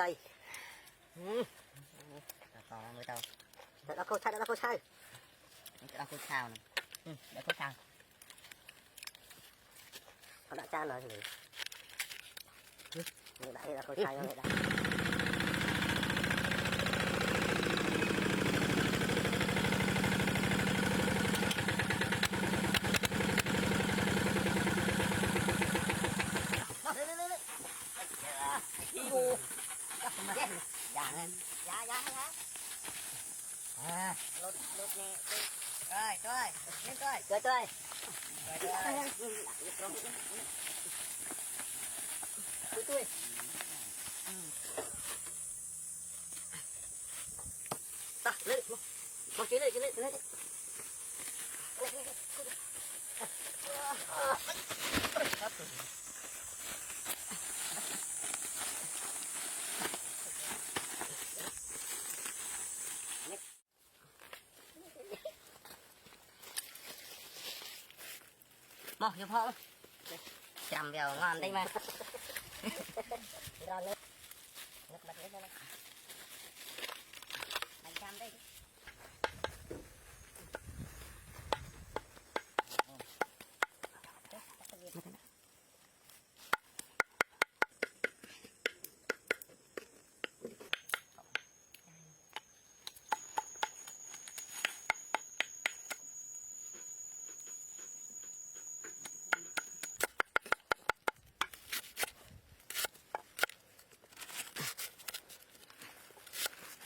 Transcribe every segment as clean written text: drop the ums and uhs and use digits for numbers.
ចៃ តមើលទៅ ដល់កូនឆៅដល់កូនឆៅ ដល់គូឆាវហ្នឹងដល់គូឆាវ អត់ដាក់ចានដល់នេះនេះដាក់នេះដល់កូនឆៅនេះដាក់ យ៉ាងហ្នឹង យ៉ាយ៉ាយ៉ា អា លុតលុតនេះ ទៅទៅនេះទៅ ទៅទៅ ទៅ ជួយតោះលើមកជួយលើជួយលើលើ មកយកផងចាំវាងន់តិចមក រលើនឹកបាត់នេះណា បាញ់ចាំតិច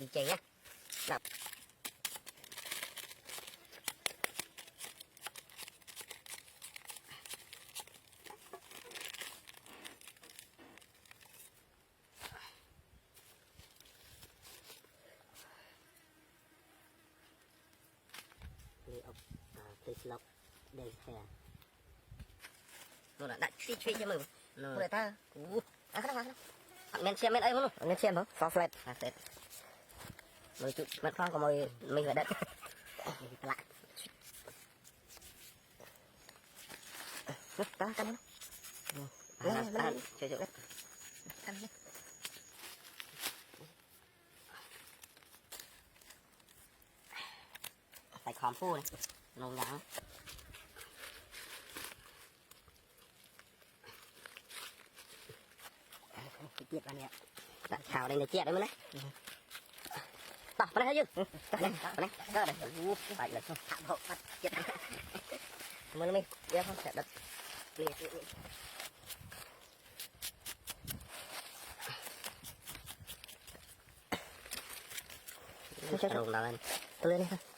ឌីជេណាដាក់នេះអប please lock this here នោះដាក់ឈ្វីឈ្វីចាំមើលនោះ ព្រោះតើ អូអាហ្នឹងអត់មានឈាមមានអីមកនោះ អត់មានឈាមហ៎ soft flat អាសេតមើលជុមិនផងក៏មកមិនវាដិត ផ្លាក់តើកាន់ អាជួយជួយ កាន់នេះ ใส่คอมพูนะลงยัง ទៀតបាននេះ ដាក់ឆាវនេះជាតិហ្នឹងណាតោះប៉ុណ្ណេះហើយយើងតោះនេះប៉ុណ្ណេះកើតហើយអូបាច់លើ ហាក់បោកបាត់ទៀត មើលនេះយកផងតែដិត នេះនេះ រងដល់ហើយ ទៅលើនេះ